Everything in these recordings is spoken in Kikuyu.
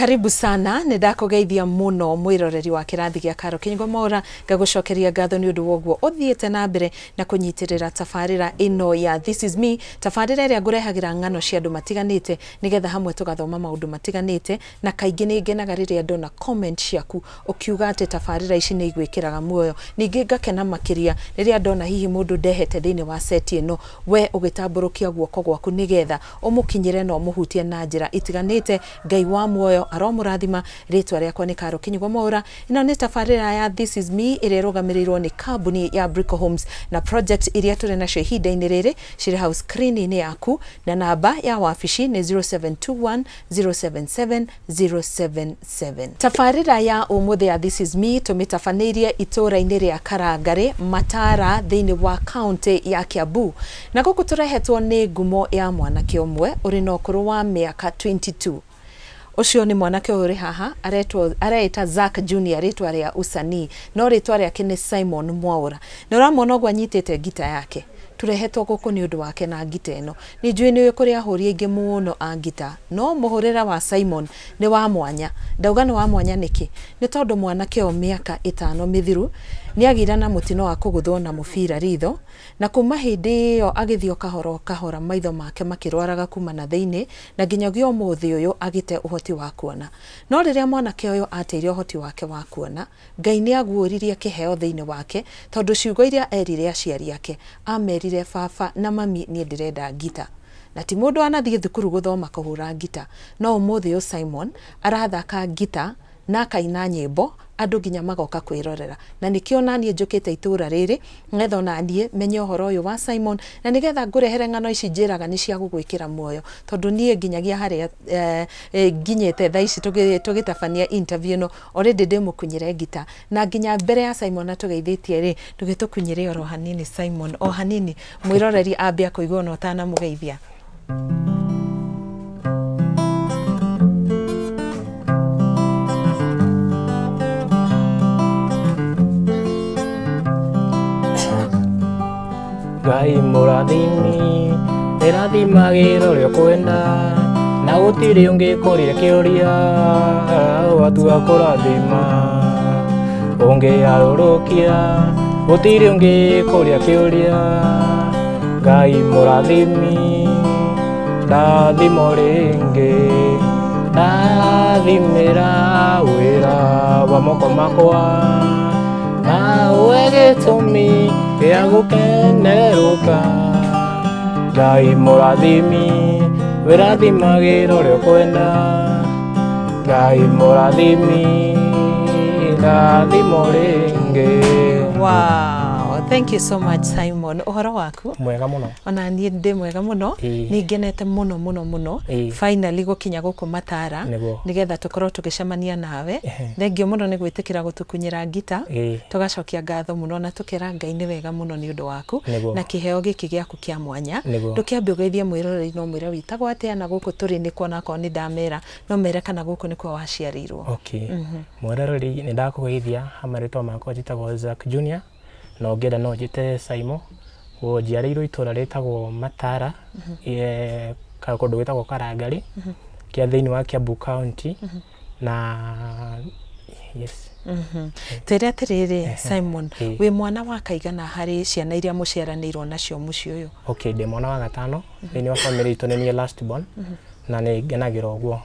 Karibu sana, nĩ ndakũgeithia mũno mwĩroreri wa kĩrathi gĩa Karo Kinyugo Mwaura, ngagũcokeria ngatho nĩ ũndũ wa ũguo ũthiĩte na mbere na kũnyitĩrĩra tabarĩra ĩno ya This is Me, tabarĩra ĩrĩa ngũrehagĩra ng'ano cia andũ matiganĩte nĩgetha hamwe tũgathoma maũndũ matiganĩte, na kaingĩ nĩ ngenaga rĩrĩa ndona comment ciaku ũkiuga atĩ tabarĩra ici nĩ igwĩkĩraga muoyo. Ningĩ ngakena makĩria rĩrĩa ndona hihi mũndũ ndehete thĩinĩ wa seti ĩno, we ũgĩtambũrũkia guoko gwaku nĩgetha ũmũkinyĩre na ũmũhutie na njĩra itiganĩte. Ngai wa muoyo aromũrathima. Rĩtwa rĩakwa nĩ Karo Kinyugo Mwaura. Ĩno nĩ tabarĩra ya This is Me ĩrĩa ĩrũgamĩrĩirwo nĩ kambuni ya Brico Homes, na project iria tũrĩ nacio ihinda-inĩ rĩrĩ cirĩ hau screen-inĩ yaku, na namba ya wabici nĩ 0721 077 077. Tabarĩra ya ũmũthĩ ya This is Me tũmĩtabanĩirie itũũra-inĩ rĩa Karangari, Matara, thĩinĩ wa kaunti ya Kiambu, na gũkũ tũrehetwo nĩ ngumo ya mwanake ũmwe ũrĩ na ũkũrũ wa mĩaka 22. Ũcio nĩ mwanake ũyũ ũrĩ haha aretwo areĩta Zack Junior, rĩtwa rĩa usanii, no rĩtwa rĩake nĩ Simon Mwaura. Na ũramuona ũguo anyitĩte ngita yake, tũrehetwo gũkũ nĩ ũndũ wake na ngita ĩno. Nĩ njũĩ nĩ kũrĩ ahũri aingĩ mũno a ngita, no mũhũrĩre wa Simon nĩ wa mwanya. Ndauga nĩ wa mwanya nĩkĩ? Nĩ tondũ mwanake ũyũ mĩaka 5 mĩthiru nĩ agĩire na mũtino wa kũgũthwo na mũbira ritho, na kuma hĩndĩ ĩyo agĩthiĩ o kahora o kahora maitho make makĩrwaraga kuma na thĩinĩ, na nginyagia ũmũthĩ ũyũ agĩte ũhoti wa kuona. No rĩrĩa mwanake ũyũ ateire ũhoti wake wa kuona, Ngai nĩ aguũririe kĩheo thĩinĩ wake, tondũ ciugo iria erire aciari ake, amerire baba na mami niĩ ndĩrenda ngita. Na ti mũndũ anathiĩ thukuru gũthoma kũhũra ngita, no ũmũthĩ ũyũ Simon arathaka ngita na akaina nyĩmbo andũ nginya magoka kwĩrorera. Na nĩkĩo naniĩ njũkĩte itũũra rĩrĩ nĩgetha ona niĩ menye ũhoro ũyũ wa Simon, na nĩgetha ngũrehere ng'ano ici njĩraga nĩ cia gũgwĩkĩra muoyo, tondũ niĩ nginyagia harĩa nginyĩte thaa ici tũgĩtabania interview ĩno already ndĩmũkunyĩre ngita, na nginya mbere ya Simon atũgeithĩtie rĩ, ndũgĩtũkunyĩre oro hanini Simon, o hanini mwĩroreri ambia kũigua ona ũtanamũgeithia. Ngai mũrathimi ĩrathimagĩra ũrĩa ũkwenda, na gũtirĩ ũngĩ kũria kĩũria watua kũrathima, ũngĩarũrũkia gũtirĩ ũngĩ kũria kĩũria. Ngai mũrathimi ndathimo rĩngĩ, ndathimĩra wĩra wa moko makwa, nawe gĩtũmi gĩa gũkenerũka. Ngai mũrathimi wĩrathimagĩra ũrĩa ũkwenda, Ngai mũrathimi ndathimo rĩngĩ. Wow, thank you so much Simon. Ũhoro waku? Mwega mũno. Ona niĩ ndĩ mwega mũno. Nĩ ngenete mũno mũno mũno finally gũkinya gũkũ Matara nĩgetha tũkorwo tũgĩcemania nawe. Thengio mũno nĩ gwĩtĩkĩra gũtũkunyĩra ngita. Tũgacokia ngatho mũno na tũkera Ngai nĩ wega mũno nĩ ũndũ waku na kĩheo gĩkĩ gĩaku kĩa mwanya. Ndũkĩambe ũgeithie mwĩroreri no mwĩre wĩtagwo atĩa, na gũkũ tũrĩ nĩ kuona akorwo nĩ ndamera no mere kana gũkũ nĩkuo waciarĩirwo. Okay. Mwĩroreri nĩ ndakũgeithia, marĩtwa makwa njĩtagwo Zack Junior, na ũngĩenda no njĩte Simon. Njiarĩirwo itũũra rĩtagwo Matara, kũndũ gwĩtagwo Karangari, kĩa thĩinĩ wa Kiambu County, na yes. Twĩre atĩrĩrĩ Simon, wĩ mwana wa kaigana harĩ ciana iria mũciaranĩirwo nacio mũciĩ ũyũ? Okay, ndĩ mwana wa gatano thĩinĩ wa family itũ, nĩ niĩ last born, na nĩ ngenagĩra ũguo.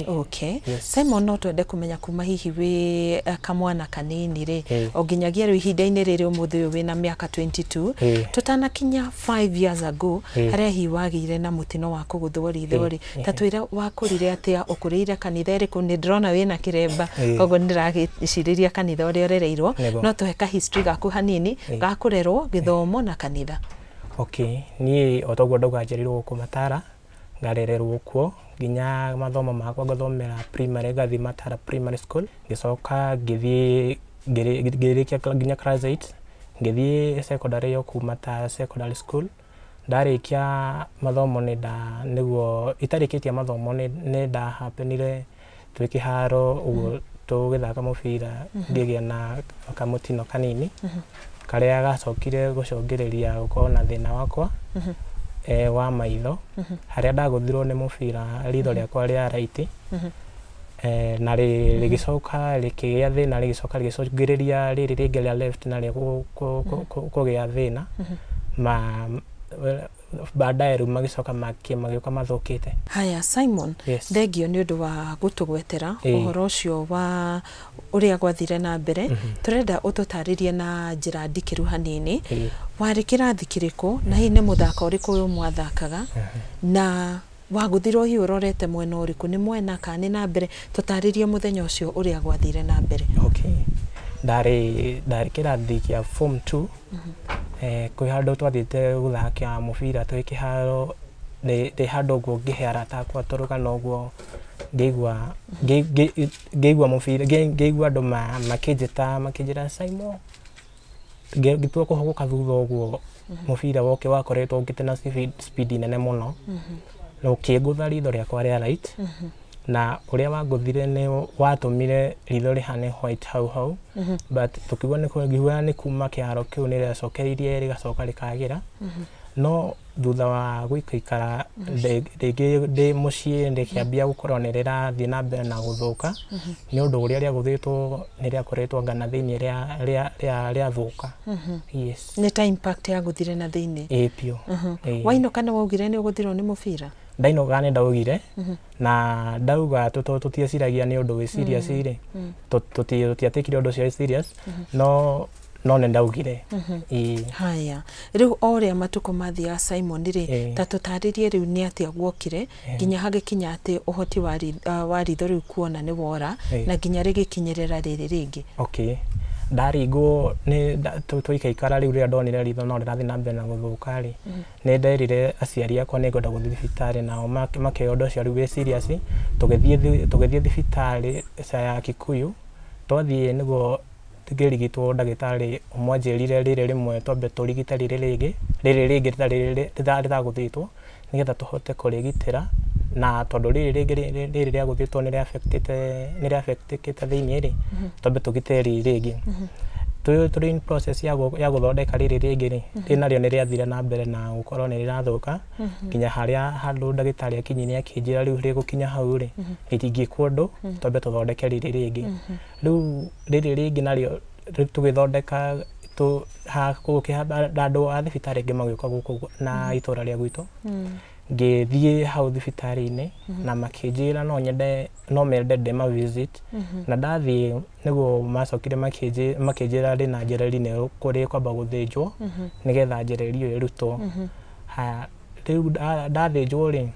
Okay. Simon, no twende kũmenya kuma hihi wĩ kamwana kanini rĩ, o nginyagia rĩu ihinda-inĩ rĩrĩ ũmũthĩ ũyũ wĩna mĩaka 22, tũtanakinya 5 years ago harĩa hihi wagĩire na mũtino wa kũgũthwo ritho rĩ, ta twĩre wakũrire atĩa, ũkũrĩire kanitha ĩrĩkũ? Nĩ ndĩrona wĩna kĩremba, koguo nĩ ndĩragĩcirĩria kanitha ũrĩa ũrereirwo, no tũhe ka history gaku hanini ga kũrerwo, gĩthomo na kanitha. Okay, niĩ o toguo ndauga njiarĩirwo gũkũ Matara, ngarererwo kuo nginya mathomo makwa ngathomera primary, ngathiĩ Matara Primary School, ngĩcoka ngĩthiĩ ngĩrĩkia nginya class 8, ngĩthiĩ secondary yo kũu Matara Secondary School. Ndarĩkia mathomo nĩguo itarĩkĩtie mathomo nĩ ndahapenire twĩ kĩharo ũguo tũgĩthaka mũbira, ngĩgĩa na kamũtino kanini karĩa gacokire gũcũngĩrĩria gũkorwo na thĩna wakwa wa maitho, harĩa ndagũthirwo nĩ mũbira ritho rĩakwa rĩa right. Na rĩgĩcoka rĩkĩgĩa thĩna, rĩgĩcoka rĩgĩcũngĩrĩria rĩrĩ rĩngĩ rĩa left narĩo kũgĩa thĩna. Ma baadaye rĩu magĩcoka magĩũka mathũkĩte. Haya Simon, Yes. Thengio nĩ ũndũ wa gũtũgwetera ũhoro ũcio wa ũrĩa gwathire na mbere. Tũrenda ũtũtarĩrie na njĩra ndikĩru hanini. Warĩ kĩrathi kĩrĩkũ na hihi nĩ mũthako ũrĩkũ ũyũ mwathakaga, na wagũthirwo hihi ũrorete mwena ũrĩkũ, nĩ mwena kana nĩ na mbere? Tũtarĩrie mũthenya ũcio ũrĩa gwathire na mbere. Okay. Ndarĩ kĩrathi kĩa form 2. Kwĩ handũ twathiĩte gũthaka mũbira twĩ kĩharo, ndĩ handũ ũguo ngĩhe arata akwa tũrũgano ũguo, ngĩigua mũbira, ngĩigua andũ makĩnjĩta, makĩnjĩra Simon. Ngĩtua kũhũgũka thutha ũguo, mũbira woke wakoretwo ũkĩte na speed nene mũno, na ũkĩngũtha ritho rĩakwa rĩa right, na ũrĩa wangũthire nĩ watũmire ritho rĩhane white hau hau. But tũkiuga nĩ nĩ kuma kĩharo kĩu nĩ rĩacokereirie rĩgacoka rĩkagĩra. No thutha wa gũikaikara rĩngĩ ndĩ mũciĩ, rĩkĩambia gũkorwo nĩ rĩrathiĩ na mbere na gũthũka, nĩ ũndũ ũrĩa rĩagũthĩtwo nĩ rĩakoretwo anga na thĩiniĩ rĩathũka. Yes. Nĩ ta impact yagũthire na thĩiniĩ. Ĩĩ biũ. Wainũka nĩ waugire nĩ ũgũthirwo nĩ mũbira? Ndainũka nĩ ndaugire, na ndauga tũtieciragia nĩ ũndũ wĩ serious rĩ, tũtiatĩkire ũndũ ũcio wĩ serious, no nĩ ndaugire. Haya, rĩu o ũrĩa matukũ mathiaga Simon rĩ, ta tũtarĩrie rĩu nĩ atĩa guokire nginya hagĩkinya atĩ ũhoti wa ritho rĩu kuona nĩ wora, na nginya rĩgĩkinyĩrĩra rĩrĩ rĩngĩ. Okay. Ndaringwo nĩ tũikaikara rĩu rĩrĩa ndonire ritho no rĩrathiĩ na mbere na gũthũka rĩ, nĩ nderire aciari akwa nĩ ngwenda gũthiĩ thibitarĩ, nao makĩoya ũndũ ũcio rĩu wĩ serious. Tũgĩthiĩ thibitarĩ ya Kikuyu. Twathiĩ nĩguo ngĩrigitwo, ndagĩtarĩ ũmwe anjĩrire rĩrĩ rĩmwe twambe tũrigite rĩrĩ rĩngĩ, rĩrĩ rĩngĩ rĩtagũthĩtwo, nĩgetha tũhote kũrĩgitĩra, na tondũ rĩrĩ rĩngĩ rĩrĩ rĩagũthĩtwo nĩ rĩaffectĩte thĩiniĩ rĩ, twambe tũgitĩre rĩrĩ rĩngĩ. Tũrĩ in process ya gũthondeka rĩrĩ rĩngĩ rĩ, rĩrĩ narĩo nĩ rĩathire na mbere na gũkorwo nĩ rĩrathũka, nginya harĩa handũ ndagĩtarĩ akinyire akĩnjĩra rĩu rĩgũkinya hau rĩ, rĩtingĩkwo ũndũ, twambe tũthondeke rĩrĩ rĩngĩ. Rĩu rĩrĩ rĩngĩ narĩo tũgĩthondeka, andũ a thibitarĩ angĩ magĩũka gũkũ na itũra rĩa gwitũ. Ngĩthiĩ hau thibitarĩ-inĩ na makĩnjĩra no nyende, no mende ndĩma visit, na ndathiĩ nĩguo macokire makĩnjĩra ndĩna njereri nĩ kwamba gũthĩnjwo nĩgetha njereri ĩyo ĩrutwo. Haya, rĩu ndathĩnjwo rĩ,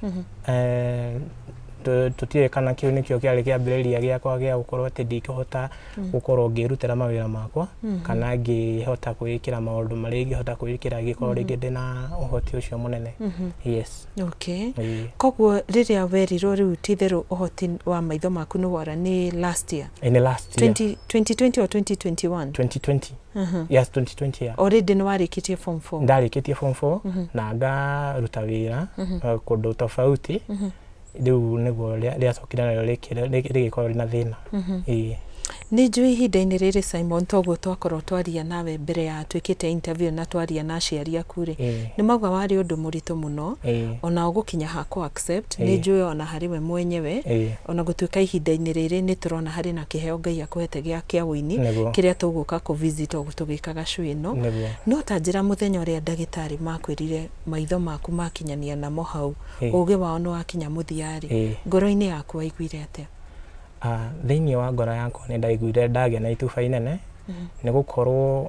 tũtiũĩ kana kĩu nĩkĩo kĩarĩ kĩambĩrĩria gĩakwa gĩa gũkorwo atĩ ndingĩhota gũkorwo ngĩrutĩra mawĩra makwa, kana ngĩhota kwĩĩkĩra maũndũ marĩa ingĩhota kwĩĩkĩra angĩkorwo rĩngĩ ndĩna ũhoti ũcio mũnene. Yes. Okay. Koguo rĩrĩa werirwo rĩu ti-itherũ ũhoti wa maitho maku nĩ wora nĩ last year? Nĩ last year. 2020 or 2021? 2020. Yes, 2020, yeah. Already nĩ warĩkĩtie form 4? Ndarĩkĩtie form 4 na ngaruta wĩra kũndũ tofauti. Rĩu nĩguo rĩacokire narĩo rĩgĩkorwo rĩna thĩna. Nĩ njũĩ ihinda-inĩ rĩrĩ Simon, toguo twakorwo twaria nawe mbere ya twĩkĩte interview na twaria na aciari aku rĩ, nĩ mauga warĩ ũndũ mũritũ mũno ona ũgũkinya ha kũ accept. Nĩ njũĩ ona harĩ we mwenyewe, ona gũtuĩka ihinda-inĩ rĩrĩ nĩ tũrona harĩ na kĩheo Ngai akũhete gĩa kĩa ũini kĩrĩa tũgũka kũ visit o tũgĩkaga show ĩno. No ta njĩra mũthenya ũrĩa ndagĩtarĩ makwĩrire maitho maku makinyania namo hau, ũgĩ wao nĩ wakinya mũthia rĩ, ngoro-inĩ yaku waiguire atĩa? Thĩiniĩ wa ngoro yakwa nĩ ndaiguire ndagĩa na ituba inene, nĩ gũkorwo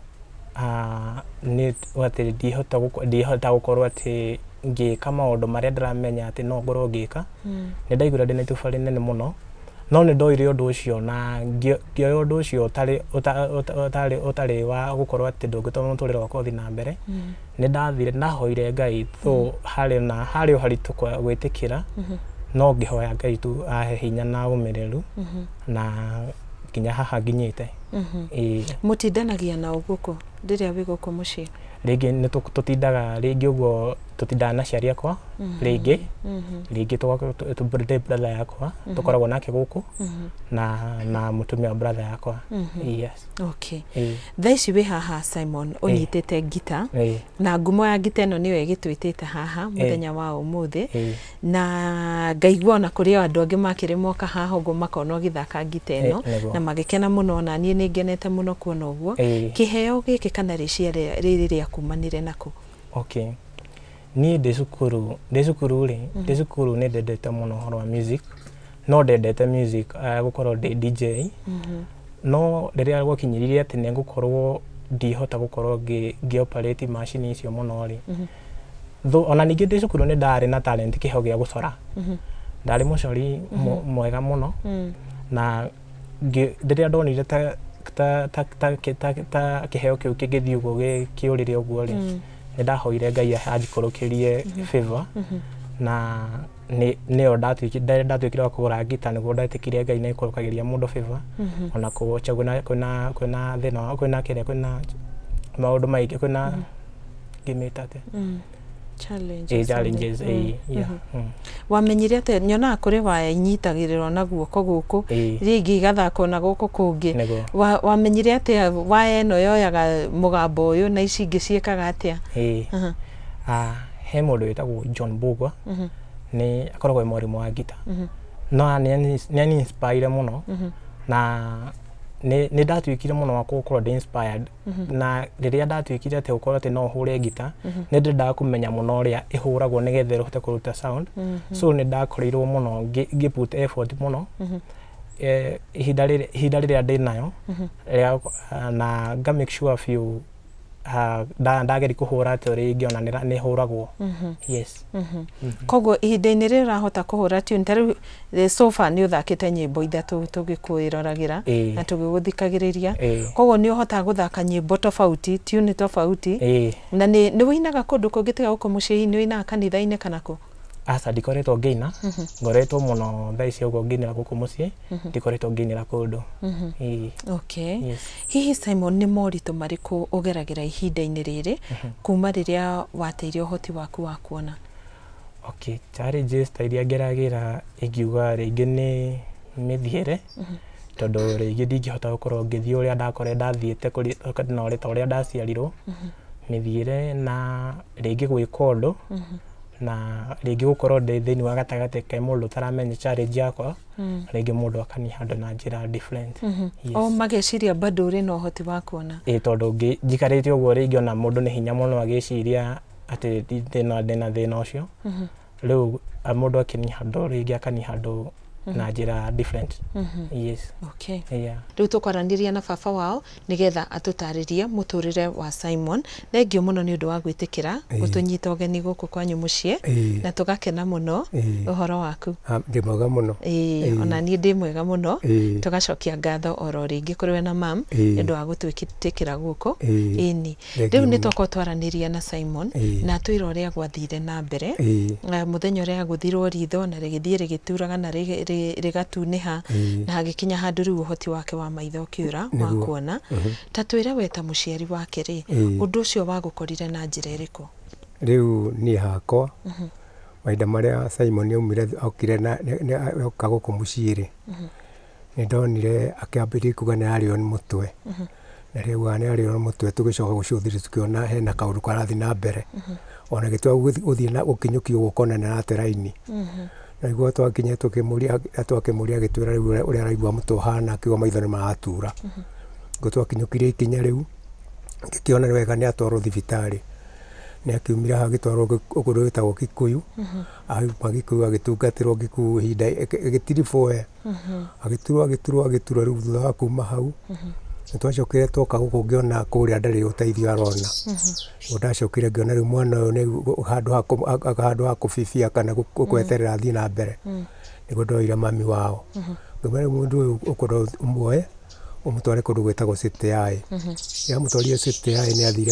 nĩ atĩ ndihota gũkorwo atĩ ngĩka maũndũ marĩa ndĩramenya atĩ no ngorwo ngĩka. Nĩ ndaiguire ndĩna ituba rĩnene mũno, no nĩ ndoire ũndũ ũcio na ngĩoya ũndũ ũcio ũtarĩ wa gũkorwo atĩ ndũngĩtũma mũtũrĩre wakwa ũthiĩ na mbere. Nĩ ndathire ndahoire Ngai, though harĩ o haritũ gwĩtĩkĩra, no ngĩhoya Ngai tu ahe hinya na ũmĩrĩru, na nginya haha nginyĩte. Mũtindanagia nao gũkũ rĩrĩa wĩ gũkũ mũciĩ? Rĩngĩ nĩ tũtindaga rĩngĩ ũguo Tũtindaga na aciari akwa rĩngĩ rĩngĩ ndĩ brother yakwa tũkoragwo nake gũkũ na mũtumia wa brother yakwa. Yes. Okay. Thaa ici wĩ haha Simon ũnyitĩte ngita na ngumo ya ngita ĩno nĩyo ĩgĩtwĩtĩte haha mũthenya wa ũmũthĩ na ngaigua ona kũrĩ o andũ angĩ makĩrĩ moka haha ũguo makona ũgĩthaka ngita ĩno na magĩkena mũno, ona niĩ nĩ ngenete mũno kuona ũguo. Kĩheo gĩkĩ kana rĩciria rĩrĩ rĩakumanire nakũ? Okay. Niĩ ndĩ cukuru rĩ, ndĩ cukuru nĩ ndendete mũno ũhoro wa music, no ndendete music gũkorwo ndĩ DJ, no rĩrĩa gwakinyĩrire atĩ nĩ ngũkorwo ndihota gũkorwo ngĩ operate macini icio mũno rĩ, ona ningĩ ndĩ cukuru nĩ ndarĩ na talent kĩheo gĩa gũcora. Ndarĩ mũcori mwega mũno na rĩrĩa ndonire ta kĩheo kĩu kĩngĩthiĩ ũguo kĩũrĩre ũguo rĩ, nĩ ndahoire Ngai anjikũrũkĩrie favor na nĩyo ndatuĩkire wa kũgũra ngita nĩguo ndetĩkirie Ngai nĩ aikũrũkagĩria mũndũ favor ona kũwocha kwĩna thĩna kwĩna kĩrĩa kwĩna maũndũ maingĩ kwĩna ngĩmĩta atĩa challenges. Challenges, yeah. Wamenyire atĩa nyonaga kũrĩ waya inyitagĩrĩrwo na guoko gũkũ iria ingĩ igathakwo na gũkũ kũngĩ, wamenyire atĩa waya ĩno yoyaga mũgambo ũyũ na ici ingĩ ciĩkaga atĩa? He mũndũ wĩtagwo John Mbugua nĩ akoragwo e mwarimũ wa ngita no nĩ ani inspire mũno na nĩ ndatuĩkire mũno wa gũkorwo ndĩ inspired na rĩrĩa ndatuĩkire atĩ gũkorwo atĩ no hũre ngita nĩ ndendaga kũmenya mũno ũrĩa ĩhũragwo nĩgetha ĩhote kũruta sound, so nĩ ndakorirwo mũno ngĩ put effort mũno ihinda rĩrĩa ndĩ nayo na nga make sure biũ ndageria kũhũra atĩ rĩngĩ ona nĩ hũragwo. Yes. Koguo ihinda-inĩ rĩrĩ ũrahota kũhũra tune ta rĩu so far nĩ ũthakĩte nyĩmbo ithatũ tũgĩkwĩroragĩra na tũgĩgũthikagĩrĩria, koguo nĩ ũhotaga gũthaka nyĩmbo tofauti, tune tofauti, na nĩ wĩinaga kũndũ kũngĩ tiga gũkũ mũciĩ-inĩ, nĩ wĩinaga kanitha-inĩ kana kũ? Aca ndikoretwo ngĩina, ngoretwo mũno thaa ici ũguo ngĩinĩra gũkũ mũciĩ, ndikoretwo ngĩinĩra kũndũ. Okay. Hihi Simon nĩ moritũ marĩkũ ũgeragĩra ihinda-inĩ rĩrĩ kuma rĩrĩa wateire ũhoti waku wa kuona? Okay, challenges ta iria ngeragĩra ingiuga rĩngĩ nĩ mĩthiĩre, tondũ rĩngĩ ndingĩhota gũkorwo ngĩthiĩ ũrĩa ndakore ndathiĩte na ta ũrĩa ndaciarirwo, mĩthiĩre na rĩngĩ gwĩka ũndũ na rĩngĩ gũkorwo ndĩ thĩinĩ wa gatagatĩ ka mũndũ ũtaramenya challenge yakwa, rĩngĩ mũndũ akanihe handũ na njĩra different. O mageciria bado ũrĩ na ũhoti wa kuona. Ĩĩ, tondũ njikarĩte ũguo rĩngĩ ona mũndũ nĩ hinya mũno agĩciria atĩ ndĩna thĩna ũcio, rĩu mũndũ akĩnihe handũ rĩngĩ akanihe handũ na njĩra different. Yes. Okay. Yeah. Rĩu tũkwaranĩria na baba wao nĩgetha atũtarĩrie mũtũrĩre wa Simon. Thengiũ mũno nĩ ũndũ wa gwĩtĩkĩra gũtũnyita ũgeni gũkũ kwanyu mũciĩ na tũgakena mũno ũhoro waku. Ndĩ mwega mũno. Ona niĩ ndĩ mwega mũno. Tũgacokia ngatho oro rĩngĩ kũrĩ we na mam nĩ ũndũ wa gũtwĩtĩkĩra gũkũ. Ĩni. Rĩu nĩ twakorwo twaranĩria na Simon na atwĩra ũrĩa gwathire na mbere mũthenya ũrĩa agũthirwo ritho na rĩgĩthiĩ rĩgĩturaga na rĩgatunĩha na hagĩkinya handũ rĩu ũhoti wake wa maitho ũkĩũra wa kuona. Ta twĩre we ta mũciari wake rĩ, ũndũ ũcio wagũkorire na njĩra ĩrĩkũ? Rĩu niĩ hakwa mahinda marĩa Simon aumire okire na oka gũkũ mũciĩ rĩ, nĩ ndonire akĩambĩrĩria kuga nĩ ararĩo nĩ mũtwe, na rĩu nĩ ararĩo nĩ mũtwe tũgĩcoka gũcũthĩrĩria tũkĩona hena kaũndũ karathiĩ na mbere, ona gĩtua gũthiĩ na gũkinyũkio guoko na nĩ arate raini. Na nĩguo twakinya tũkĩmũria agĩtwĩra rĩu ũrĩa araigua mũtwe ũhana, akiuga maitho nĩ maratura. Nĩguo twakinyũkirie ikinya rĩu ngĩkĩona nĩ wega nĩ atwarwo thibitarĩ. Nĩ akiumire haha agĩtwarwo kũndũ gwĩtagwo Kikuyu, auma Gikuyu agĩtungatĩrwo Gikuyu ihinda ĩgĩtiribwo agĩturwo agĩturwo agĩturwo. Rĩu thutha wa kuma hau nĩ twacokire twoka gũkũ ngĩona kũrĩa ndarĩ ũteithio arona. Nĩguo ndacokire ngĩona rĩu mwana ũyũ nĩ handũ ha kũbibia kana gweterera athiĩ na mbere, nĩguo ndoire mami wao ngĩmwĩra rĩu mũndũ ũyũ ũkwenda ũmuoe ũmũtware kũndũ gwĩtagwo CTI. Yamũtwarire CTI nĩ athire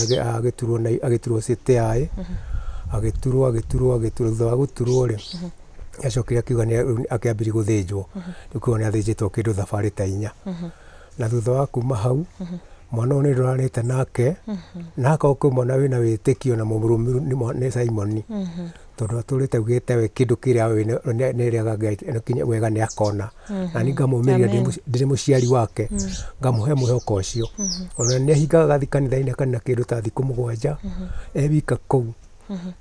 agĩturwo CTI, agĩturwo agĩturwo agĩturwo. Thutha wa gũturwo rĩ, acokire akiuga akĩambĩrĩria gũthĩnjwo, rĩu kiuga nĩ athĩnjĩtwo kĩndũ thabarĩ ta inya. Na thutha wa kuma hau Mwana ũyũ nĩ ndũranĩte nake na akorwo kwĩ mwana wĩna wĩtĩkio na mũrũmĩru nĩ Simon, tondũ atũrĩte augĩte we kĩndũ kĩrĩa we nĩrĩaga Ngai wega nĩ akona, na niĩ ngamũmĩrĩria ndĩrĩ mũciari wake, ngamũhe mwĩhoko ũcio. Ona nĩ ahingaga agathiĩ kanitha-inĩ akanina kĩndũ ta thikũ 7 e wika kũu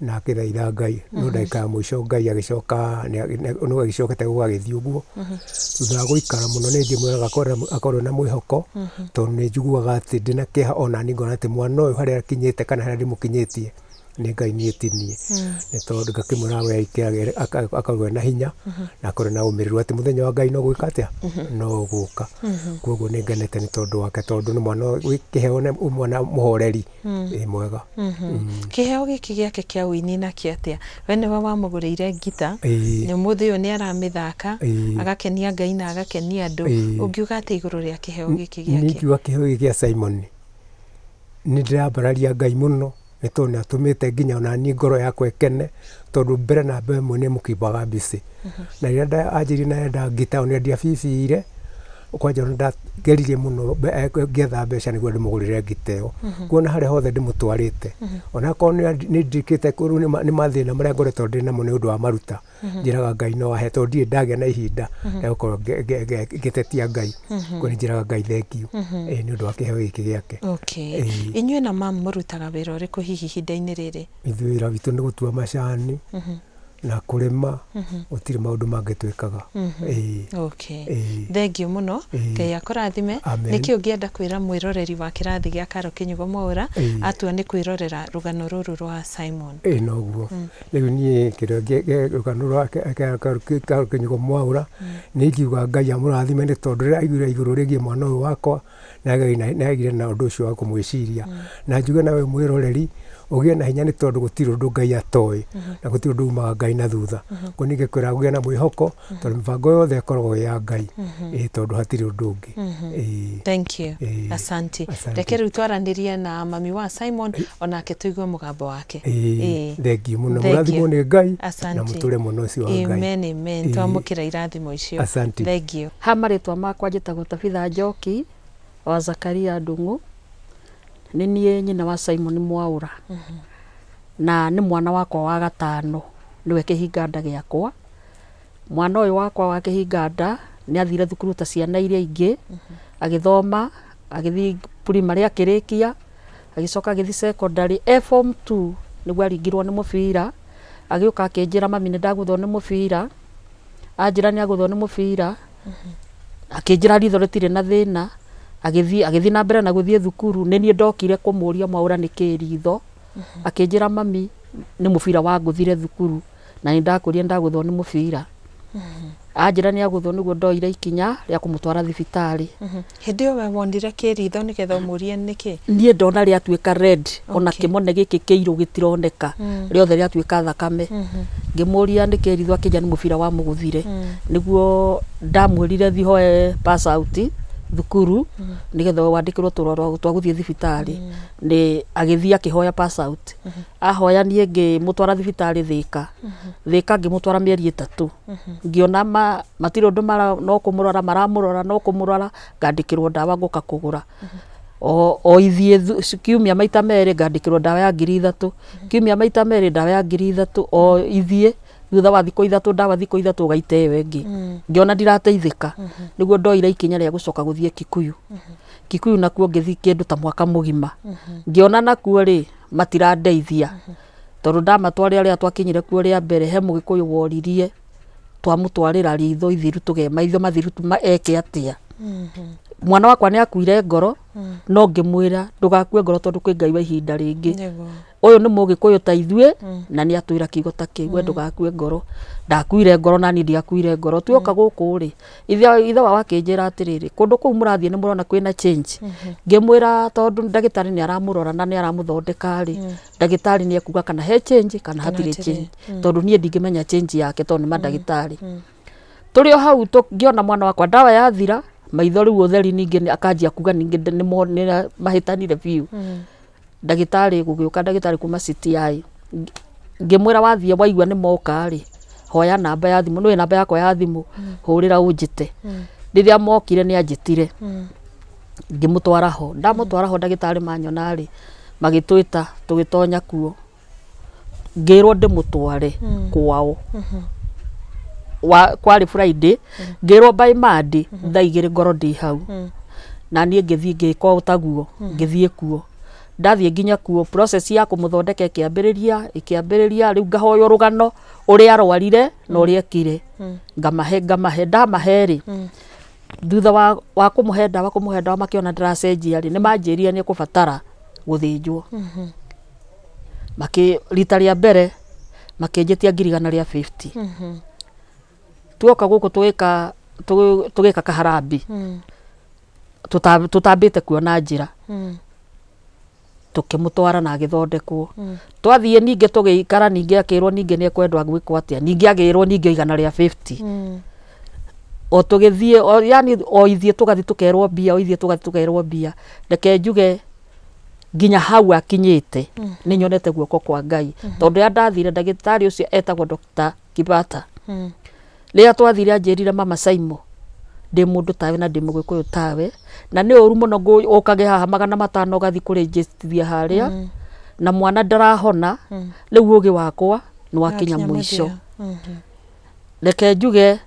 na akĩthaitha Ngai, no ndagĩka ya mũico Ngai agĩcoka no agĩcokete gũgagĩthiĩ ũguo. Thutha wa gũikara mũno nĩ ndĩmwĩraga akorwo na mwĩhoko, tondũ nĩ njiguaga atĩ ndĩna kĩeha ona niĩ ngona atĩ mwana ũyũ harĩa akinyĩte kana harĩa ndĩmũkinyĩtie nĩ Ngai niĩ ti niĩ, nĩ tondũ ngakĩmwĩra we akorwo na hinya na akorwo na ũmĩrĩru atĩ mũthenya wa Ngai no gwĩka atĩa no gũka. Koguo nĩ ngenete nĩ tondũ wake, tondũ nĩ mwana wĩ kĩheo na mwana mũhoreri mwega. Kĩheo gĩkĩ gĩake kĩa ũini nakĩo atĩa? We nĩwe wamũgũrĩire ngita, nĩ ũmũthĩ ũyũ nĩ aramĩthaka agakenia Ngai na agakenia andũ. Ũngiuga atĩa igũrũ rĩa kĩheo gĩkĩ gĩake? Niĩ ingiuga kĩheo gĩkĩ gĩa Simon nĩ ndĩrambararia Ngai mũno, nĩ tondũ nĩ atũmĩte nginya ona niĩ ngoro yakwa ĩkene, tondũ mbere na mbere ĩmwe nĩ mũkimbaga mbici. Na rĩrĩa anjĩrire na enda ngita ona ndiabibire, kwanja ona ndageririe mũno ngĩetha mbeca nĩguo ndĩmũgũrĩre ngita ĩyo. Kuona harĩa hothe ndĩmũtwarĩte, onakorwo nĩ ndirikĩte rĩu nĩ mathĩna marĩa ngoretwo ndĩ namo nĩ ũndũ wa maruta, njĩraga Ngai no ahe, tondũ ndirĩ ndagĩa na ihinda rĩa gũkorwo ngĩtetia Ngai. Koguo nĩ njĩraga Ngai thengiũ nĩ ũndũ wa kĩheo gĩkĩ gĩake. Inyuĩ na mamu mũrutaga wĩra ũrĩkũ hihi ihinda-inĩ rĩrĩ? Ithuĩ wĩra witũ nĩ gũtua macani na kũrĩma, gũtirĩ maũndũ mangĩ twĩkaga. Thengiũ mũno, Ngai akũrathime. Nĩkĩ ũngĩenda kwĩra mwĩroreri wa kĩrathi gĩa Karo Kĩnyugo Mwaũra atua nĩ kwĩrorera rũgano rũrũ rwa Simon? Noguo rĩu niĩ kĩrĩa rũgano rwa Karo Kĩnyugo Mwaũra nĩ ingiuga Ngai amũrathime, nĩ tondũ rĩrĩa aiguire igũrũ rĩgiĩ mwana ũyũ wakwa nĩ agĩire na ũndũ ũcio wa kũmwĩciria. Na njuge nawe mwĩroreri ũgĩe na hinya, nĩ tondũ gũtirĩ ũndũ Ngai atoĩ na gũtirĩ ũndũ umaga Ngai na thutha. Koguo ningĩ kwĩra ũgĩe na mwĩhoko, tondũ mĩbango yothe ĩkoragwo ĩ ya Ngai, tondũ hatirĩ ũndũ ũngĩ. Thank you. Asante. Reke rĩu twaranĩrie na mami wa Simon onake tũigue mũgambo wake. Thengiũ mũno, mũrathimwo nĩ Ngai na mũtũre mũno ũcio wa Ngai. Amen, amen. Twamũkĩra irathimo icio. Asante. Thengiũ. Ha marĩtwa makwa njĩtagwo Tabitha Njoki wa Zakaria Ndung'u, nĩ niĩ nyina wa Simon Mwaũra, na nĩ mwana wakwa wa gatano, nĩwe kĩhinganda gĩakwa. Mwana ũyũ wakwa wa kĩhinganda nĩ athire thukuru ta ciana iria ingĩ, agĩthoma, agĩthiĩ primary akĩrĩkia, agĩcoka agĩthiĩ secondary. E form 2 nĩguo aringirwo nĩ mũbira, agĩũka akĩnjĩra mami nĩ ndagũthwo nĩ mũbira, anjĩra nĩ agũthwo nĩ mũbira, akĩnjĩra ritho rĩtirĩ na thĩna, agĩthiĩ na mbere na gũthiĩ thukuru. Nĩ niĩ ndokire kũmũria Mwaũra nĩkĩ ritho, akĩnjĩra mami nĩ mũbira wangũthire thukuru na nĩ ndakũria ndagũthwo nĩ mũbira. Anjĩra nĩ agũthwo, nĩguo ndoire ikinya rĩa kũmũtwara thibitarĩ. Hĩndĩ ĩyo we wonire kĩritho nĩgetha ũmũrie nĩkĩ? Niĩ ndona rĩatuĩka red, ona kĩmone gĩkĩ kĩirũ gĩtironeka, rĩothe rĩatuĩka thakame. Ngĩmũria nĩkĩ ritho, akĩnjĩra nĩ mũbira wamũgũthire. Nĩguo ndamwĩrire thiĩ hoe pass out thukuru nĩgetha wandĩkĩrwo tũrũa twa gũthiĩ thibitarĩ. Nĩ agĩthiĩ akĩhoya pass out. Ahoya niĩ ngĩmũtwara thibitarĩ Thĩka. Thĩka ngĩmũtwara mĩeri 3. Ngĩona matirĩ ũndũ no kũmũrora maramũrora, no kũmũrora, ngandĩkĩrwo ndawa ngoka kũgũra. O ithiĩ kiumia maita 2 ngandĩkĩrwo ndawa ya 3,000, kiumia maita 2 ndawa ya 3,000, o ithiĩ thutha wa thikũ 3 ndawa thikũ 3 ũgaite ĩyo ĩngĩ. Ngĩona ndirateithĩka, nĩguo ndoire ikinya rĩa gũcoka gũthiĩ Kikuyu. Kikuyu nakuo ngĩthiĩ kĩndũ ta mwaka mũgima. Ngĩona nakuo rĩ matirandeithia, tondũ ndamatwarĩra rĩrĩa twakinyire kuo rĩa mbere he mũgĩkũyũ woririe twamũtwarĩra ritho ithiru tũge maitho mathiru eke atĩa. Mwana wakwa nĩ akuire ngoro, no ngĩmwĩra ndũgakue ngoro tondũ kwĩ Ngai wa ihinda rĩngĩ. Ũyũ nĩ mũgĩkũyũ ta ithuĩ na nĩ atwĩra kiugo ta kĩu, we ndũgakue ngoro. Ndakuire ngoro na niĩ ndiakuire ngoro. Tuoka gũkũ rĩ, ithe wao akĩnjĩra atĩrĩrĩ, kũndũ kũu mũrathiĩ nĩ mũrona kwĩna change. Ngĩmwĩra tondũ ndagĩtarĩ nĩ aramũrora na nĩ aramũthondeka rĩ, ndagĩtarĩ nĩ ekuga kana he change kana hatirĩ change, tondũ niĩ ndingĩmenya change yake tondũ nĩ mandagĩtarĩ. Tũrĩ o hau ngĩona mwana wakwa ndawa yathira, maitho rĩu ũtheri ningĩ akanjia kuga ningĩ nĩ mahĩtanire biũ. Ndagĩtarĩ gũgĩũka, ndagĩtarĩ kuma CTI, ngĩmwĩra wathiĩ waigua nĩ moka rĩ, hoya namba ya thimũ, nĩũĩ namba yakwa ya thimũ, hũrĩra ũnjĩte. Rĩrĩa mokire nĩ anjĩtire. Ngĩmũtwara ho, ndamũtwara ho ndagĩtarĩ manyona rĩ, magĩtwĩta tũgĩtonya kuo, ngĩrwo ndĩmũtware kwao. Kwarĩ Friday, ngĩrwo by Monday thaa 2 ngorwo ndĩ hau. Na niĩ ngĩthiĩ ngĩka o taguo, ngĩthiĩ kuo. Ndathiĩ nginya kuo, process ya kũmũthondeka ĩkĩambĩrĩria, rĩu ngahoywo rũgano ũrĩa arwarire na ũrĩa ekire. Ngamahe ndamahe rĩ, thutha wa kũmũhe ndawa makĩona ndĩracenjia rĩ, nĩmanjĩrire nĩ ekũbatara gũthĩnjwo. Rita rĩa mbere makĩnjĩtia 150,000. Tuoka gũkũ tũgĩka kaharambi, tũtambĩte kuona njĩra, tũkĩmũtwara na agĩthondekwo. Twathiĩ ningĩ tũgĩikara, ningĩ akĩrwo ningĩ nĩ ekwendwo gwĩkwo atĩa, ningĩ agĩrwo ningĩ 150. O tũgĩthiĩ, yani o ithiĩ tũgathiĩ tũkerwo mbia, o ithiĩ tũgathiĩ tũkerwo mbia. Reke njuge nginya hau akinyĩte nĩ nyonete guoko kwa Ngai, tondũ rĩrĩa ndathire ndagĩtarĩ ũcio etagwo Dr. Kibata, rĩrĩa twathire anjĩrire, mama Saimo, ndĩ mũndũ tawe na ndĩ mũgĩkũyũ tawe, na nĩ ũru mũno ũkage haha 500 ũgathiĩ kũrĩnjĩtithia harĩa, na mwana ndarahona, rĩu ũgĩ wakwa nĩ wakinya mũico. Reke njuge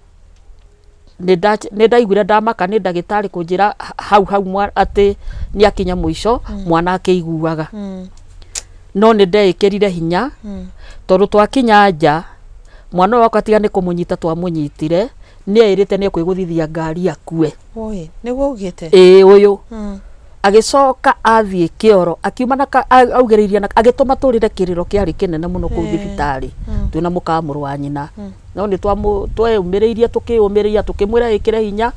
nĩ ndaiguire ndamaka nĩ ndagĩtarĩ kũnjĩra hau hau atĩ nĩ akinya mũico, mwana akĩiguaga. No nĩ ndeĩkĩrire hinya, tondũ twakinya nja mwana ũyũ wakwa tiga nĩ kũmũnyita twamũnyitire, nĩ eĩrĩte nĩ ekwĩgũthithia ngari akue. Oi, nĩguo ugĩte? Ĩĩ, ũyũ. Agĩcoka athiĩ kĩoro, akiuma na augĩrĩirie na agĩtũma tũrĩre kĩrĩro kĩarĩ kĩnene mũno kũu thibitarĩ, twĩna mũka mũrũ wa nyina. No nĩ tweũmĩrĩirie, tũkĩũmĩrĩria, tũkĩmwĩra ĩkĩre hinya,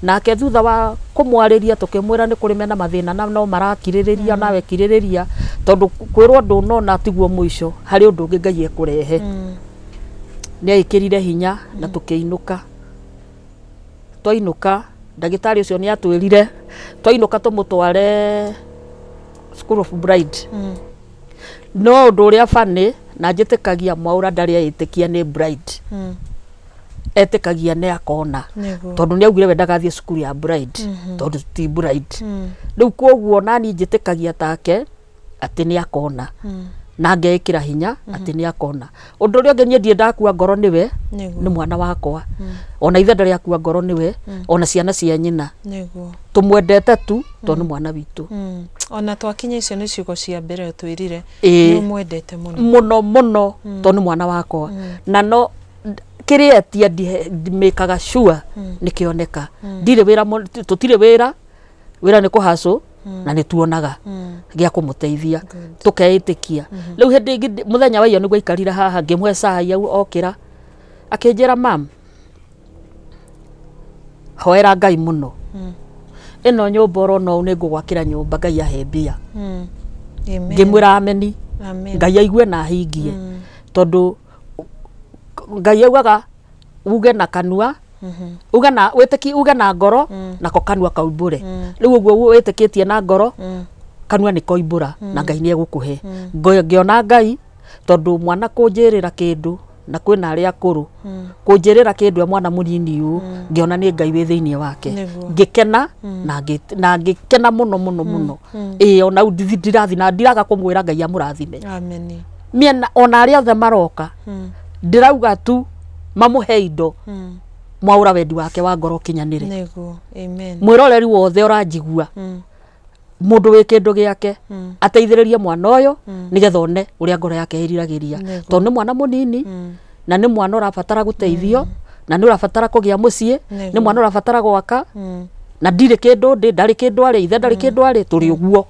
nake thutha wa kũmwarĩria tũkĩmwĩra nĩ kũrĩ mena mathĩna na no marakirĩrĩria, nawe kirĩrĩria, tondũ kwĩrwo ndũnona tiguo mũico, harĩ ũndũ ũngĩ Ngai ekũrehe. Nĩ eĩkĩrire hinya na tũkĩinũka. Twainũka ndagĩtarĩ ũcio nĩ atwĩrire twainũka tũmũtware School of Blind. No ũndũ ũrĩa funny na njĩtĩkagia Mwaũra ndarĩ eĩtĩkia nĩ blind, etĩkagia nĩ akona, tondũ nĩ augire we ndagathiĩ cukuru ya blind, tondũ ti blind. Rĩu koguo nani njĩtĩkagia take atĩ nĩ akona, na ngeĩkĩra hinya atĩ nĩ akona. Ũndũ ũrĩa ũngĩ niĩ ndirĩ ndakua ngoro nĩwe, nĩ mwana wakwa, ona ithe ndarĩ akua ngoro nĩwe, ona ciana cia nyina tũmwendete tu tondũ nĩ mwana witũ. Ona twakinya icio nĩ ciugo cia mbere ũtwĩrire nĩ ũmwendete mũno mũno mũno, tondũ nĩ mwana wakwa, na no kĩrĩa etia ndimĩkaga sure nĩ kĩoneka. Ndirĩ wĩra, tũtirĩ wĩra, wĩra nĩ kũhacũ na nĩ tuonaga gĩa kũmũteithia, tũkeĩtĩkia. Rĩu hĩndĩ ĩngĩ mũthenya wa iyo nĩguo aikarire haha, ngĩmũhe cai au okĩra, akĩnjĩra mam, hoera Ngai mũno, ĩno nyũmba ũrona ũũ nĩ ngũgwakĩra nyũmba, Ngai ahe mbia. Ngĩmwĩra ameni, Ngai aigue na ahingie, tondũ Ngai augaga uge na kanua, uge na wĩtĩki, uge na ngoro, nako kanua kaumbũre. Rĩu ũguo wĩtĩkĩtie na ngoro, kanua nĩ koimbũra, na Ngai nĩ egũkũhe. Ngĩona Ngai, tondũ mwana kũnjĩrĩra kĩndũ na kwĩna arĩa akũrũ, kũnjĩrĩra kĩndũ e mwana mũnini ũũ, ngĩona nĩ Ngai wĩ thĩinĩ wake, ngĩkena na ngĩkena mũno mũno mũno. Ĩĩ, ona rĩu ndirathi na ndiraga kũmwĩra Ngai amũrathime. Ameni. Mĩena ona arĩa othe maroka, ndĩrauga tu mamũhe indo, Mwaũra wendi wake wa ngoro ũkinyanĩre. Nĩguo. Amen. Mwĩroreri wothe ũranjigua, mũndũ wĩ kĩndũ gĩake ateithĩrĩrie mwana ũyũ nĩgetha one ũrĩa ngoro yake ĩriragĩria, tondũ nĩ mwana mũnini na nĩ mwana ũrabatara gũteithio, na nĩ ũrabatara kũgĩa mũciĩ, nĩ mwana ũrabatara gwaka, na ndirĩ kĩndũ ndĩ, ndarĩ kĩndũ arĩ, ithe ndarĩ kĩndũ arĩ, tũrĩ ũguo.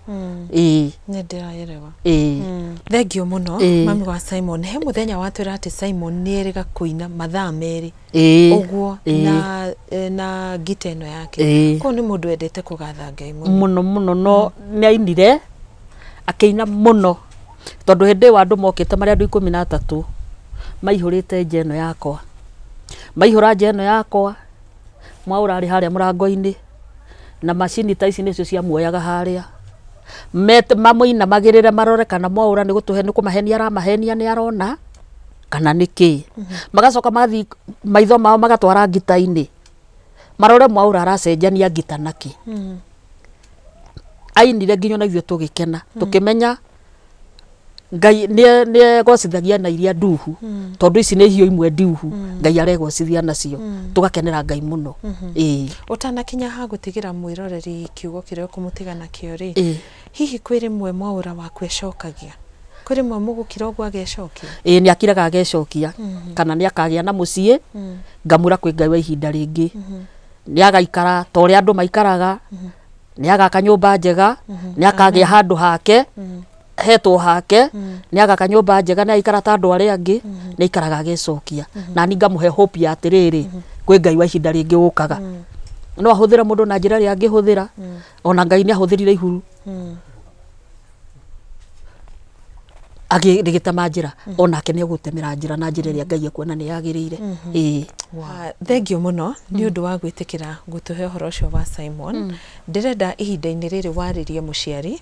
Ĩĩ. Nĩ ndĩraerewa. Ĩĩ. Thengio mũno mami wa Simon. He mũthenya watwĩra atĩ Simon nĩ erĩga kũina mathaa 2 ũguo na ngita ĩno yake. Koguo nĩ mũndũ wendete kũgatha Ngai mũno mũno mũno, no nĩ ainire akĩina mũno, tondũ hĩndĩ ĩyo andũ mokĩte marĩ andũ 13 maihũrĩte nja ĩno yakwa, maihũra nja ĩno yakwa, Mwaũra arĩ harĩa mũrango-inĩ, na macini ta ici nĩcio ciamuoyaga harĩa, mamũinamagĩrĩre marore kana Mwaũra nĩ gũtũhe, nĩ kũmahenia aramahenia nĩ arona kana nĩ kĩ. Magacoka magathiĩ maitho mao magatwara ngita-inĩ, marore Mwaũra aracenjania ngita nakĩ. Ainire nginya na ithuĩ tũgĩkena, tũkĩmenya Ngai nĩ egocithagia na iria nduhu, tondũ ici nĩ ihiũ imwe ndiuhu Ngai aregocithia nacio, tũgakenera Ngai mũno. Ĩĩ. Ũtanakinya ha gũtigĩra mwĩroreri kiugo kĩrĩa ũkũmũtiga nakĩo rĩ, hihi kwĩ rĩmwe Mwaũra waku ecokagia? Kwĩ rĩmwe mũgũkira ũguo agecokia? Ĩĩ, nĩ akiraga agecokia, kana nĩ akagĩa na mũciĩ, ngamwĩra kwĩ Ngai wa ihinda rĩngĩ, nĩ agaikara ta ũrĩa andũ maikaraga, nĩ agaka nyũmba njega, nĩ akagĩa handũ hake hetwo hake, nĩ agaka nyũmba njega, nĩ agaikara ta andũ arĩa angĩ, nĩ aikaraga agecokia. Na niĩ ngamũhe hope ya atĩrĩrĩ, kwĩ Ngai wa ihinda rĩngĩ ũkaga. No ahũthĩre mũndũ na njĩra ĩrĩa angĩhũthĩra, ona Ngai nĩ ahũthĩrire ihuru agĩgĩtema njĩra, onake nĩ egũtemera njĩra na njĩra ĩrĩa Ngai ekuona nĩ yagĩrĩire. Ĩĩ. Thengio mũno nĩ ũndũ wa gwĩtĩkĩra gũtũhe ũhoro ũcio wa Simon. Ndĩrenda ihinda-inĩ rĩrĩ warĩrie mũciari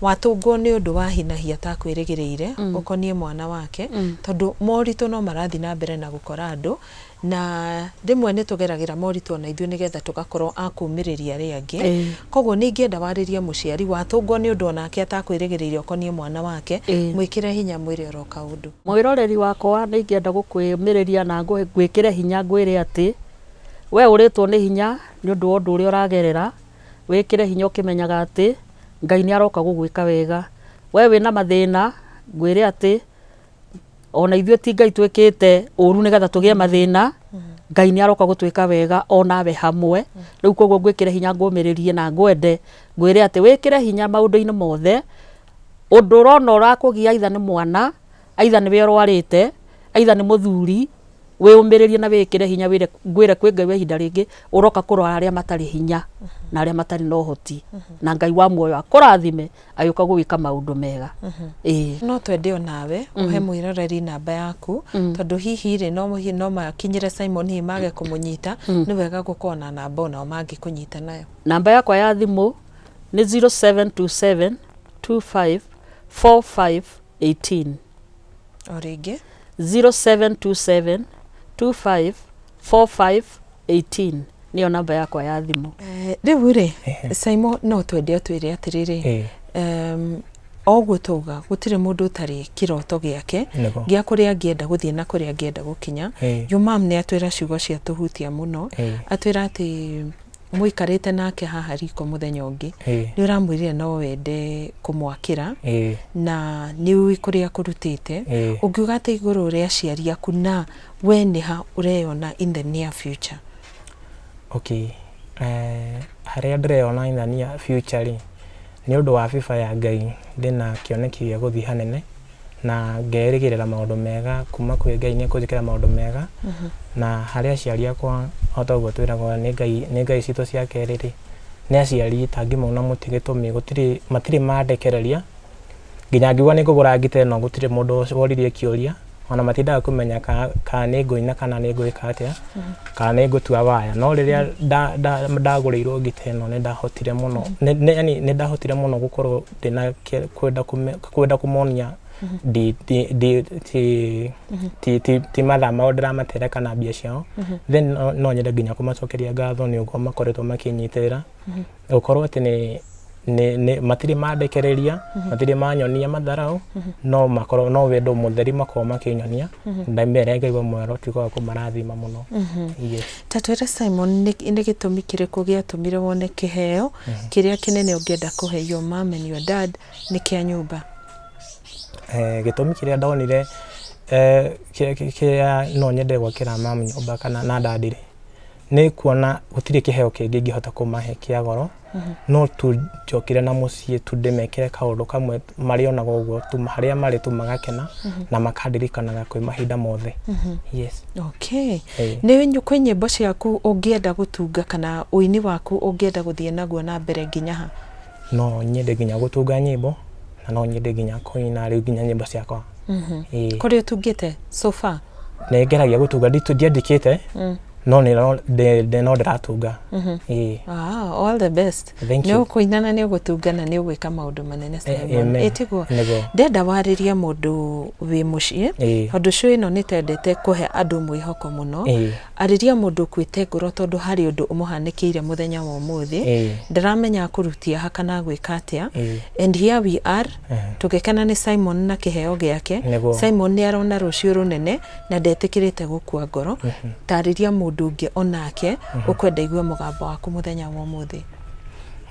watũngwo nĩ ũndũ wa hinahi atakwĩrĩgĩrĩire ũkoniĩ mwana wake, tondũ moritũ no marathiĩ na mbere na gũkora andũ, na rĩmwe nĩ tũgeragĩra moritũ ona ithuĩ nĩgetha tũgakorwo a kũmĩrĩria arĩa angĩ. Koguo nĩ ingĩenda warĩrie mũciari watũngwo nĩ ũndũ onake atakwĩrĩgĩrĩire ũkoniĩ mwana wake, mwĩkĩre hinya mwĩre oro kaũndũ. Mwĩroreri wakwa, nĩ ingĩenda gũkwĩmĩrĩria na ngwĩkĩre hinya, ngwĩre atĩ we ũrĩtwo nĩ hinya nĩ ũndũ wa ũndũ ũrĩa ũragerera, wĩkĩre hinya ũkĩmenyaga atĩ Ngai nĩ aroka gũgwĩka wega. We wĩna mathĩna, ngwĩre atĩ ona ithuĩ ti Ngai twĩkĩte ũru nĩgetha tũgĩe mathĩna, Ngai nĩ aroka gũtwĩka wega onawe hamwe. Rĩu koguo ngwĩkĩre hinya, ngũmĩrĩrie na ngwende, ngwĩre atĩ wĩkĩre hinya maũndũ-inĩ mothe. Ũndũ ũrona ũrakũgia, aitha nĩ mwana, aitha nĩwe ũrwarĩte, aitha nĩ mũthuri, wĩũmĩrĩrie na wĩkĩre hinya, wĩre ngwĩre kwĩ Ngai wa ihinda rĩngĩ ũroka kũrora arĩa matarĩ hinya na arĩa matarĩ na ũhoti, na Ngai wa muoyo akũrathime agĩũka gũgwĩka maũndũ mega. Ĩĩ. No twende onawe ũhe mwĩroreri namba yaku, tondũ hihi rĩ no makinyĩre Simon, hihi mage kũmũnyita, nĩ wega gũkorwo na namba onao mangĩkũnyita nayo. Namba yakwa ya thimũ nĩ 0727 25 45 18. O rĩngĩ. 0727 25 45 18 nĩyo namba yakwa ya thimũ. Rĩu rĩ, Simon, no twende ũtwĩre atĩrĩrĩ, oguo tauga gũtirĩ mũndũ ũtarĩ kĩroto gĩake gĩa kũrĩa angĩenda gũthiĩ na kũrĩa angĩenda gũkinya. Your mom nĩ atwĩra ciugo cia tũhutia mũno, atwĩra atĩ mũikarĩte nake haha riko mũthenya ũngĩ, nĩ ũramwĩrire no wende kũmwakĩra na nĩ ũĩ kũrĩa kũrutĩte. Ũngiuga atĩ igũrũ rĩa aciari aku, na we nĩ ha ũreyona in the near future? Okay, harĩa ndĩreyona in the near future rĩ, nĩ ũndũ wa favor ya Ngai ndĩna kĩoneki gĩa gũthiĩ hanene, na ngerĩgĩrĩra maũndũ mega kuma kwĩ Ngai, nĩ ekũnjĩkĩra maũndũ mega. Na harĩ aciari akwa, o ta ũguo twĩragwo nĩ Ngai, nĩ Ngai citũ cia kerĩ rĩ, nĩ aciari itangĩmauna mũtĩ gĩtũmi gũtirĩ, matirĩ mandekereria nginya ngiuga nĩ ngũgũra ngita ĩno, gũtirĩ mũndũ woririe kĩũria, ona matindaga kũmenya kana nĩ ngũina kana nĩ ngwĩka atĩa kana nĩ ngũtua waya. No rĩrĩa ndagũrĩirwo ngita ĩno, nĩ ndahotire mũno, yani nĩ ndahotire mũno gũkorwo ndĩna kwenda kũmonia ti mathaa mao ndĩramatere kana mbia ciao. Then no nyende nginya kũmacokeria ngatho nĩ ũguo makoretwo makĩnyitĩrĩra, gũkorwo atĩ nĩ matirĩ mandekereria, matirĩ manyonia matharau, no makorwo no wendo mũtheri makorwo makĩnyonia ndamere. Ngai wa muoyo ũtuĩka wa kũmarathima mũno. Yes. Ta twĩre Simon, nĩ gĩtũmi kĩrĩkũ gĩatũmire wone kĩheo kĩrĩa kĩnene ũngĩenda kũhe your mom and your dad nĩ kĩa nyũmba? Gĩtũmi kĩrĩa ndonire kĩrĩa no nyende gwakĩra mamu nyũmba kana na dadi rĩ, nĩ kuona gũtirĩ kĩheo kĩngĩ ingĩhota kũmahe kĩa goro, no tu njokire na mũciĩ tu ndĩmekĩre kaũndũ kamwe marĩonaga ũguo tu harĩa marĩ tu magakena na makandirikanaga kwĩ mahinda mothe. Yes. Okay. Nĩ kwĩ nyĩmbo ciaku ũngĩenda gũtunga, kana ũini waku ũngĩenda gũthiĩ naguo na mbere nginya ha? No nyende nginya gũtunga nyĩmbo, na no nyende nginya kũina rĩu nginya nyĩmbo ciakwa. Kũrĩ ũtungĩte so far? Nĩ ngeragia gũtunga, ndiandĩkĩte, no nĩ no ndĩratunga. Ĩĩ. Ah, all the best. Thank Nĩ you. ũkũina na nĩ ũgũtunga na nĩ ũgwĩka maũndũ manene, Simon. Amen. Ĩtiguo? Nĩguo. Ndenda warĩrie mũndũ wĩ mũciĩ, tondũ show ĩno nĩ tendete kũhe andũ mwĩhoko mũno. Arĩria mũndũ ũkuĩte ngoro tondũ harĩ ũndũ ũmũhanĩkĩire mũthenya wa ũmũthĩ. Ndaramenya akũrutia ha kana gwĩka atĩa. And here we are, tũgĩkena nĩ Simon na kĩheo gĩake. Simon nĩ arona rũciũ rũnene na ndetĩkĩrĩte gũkua ngoro. Tarĩria mũndũ ũngĩ onake ũkwenda igue mũgambo waku mũthenya wa ũmũthĩ.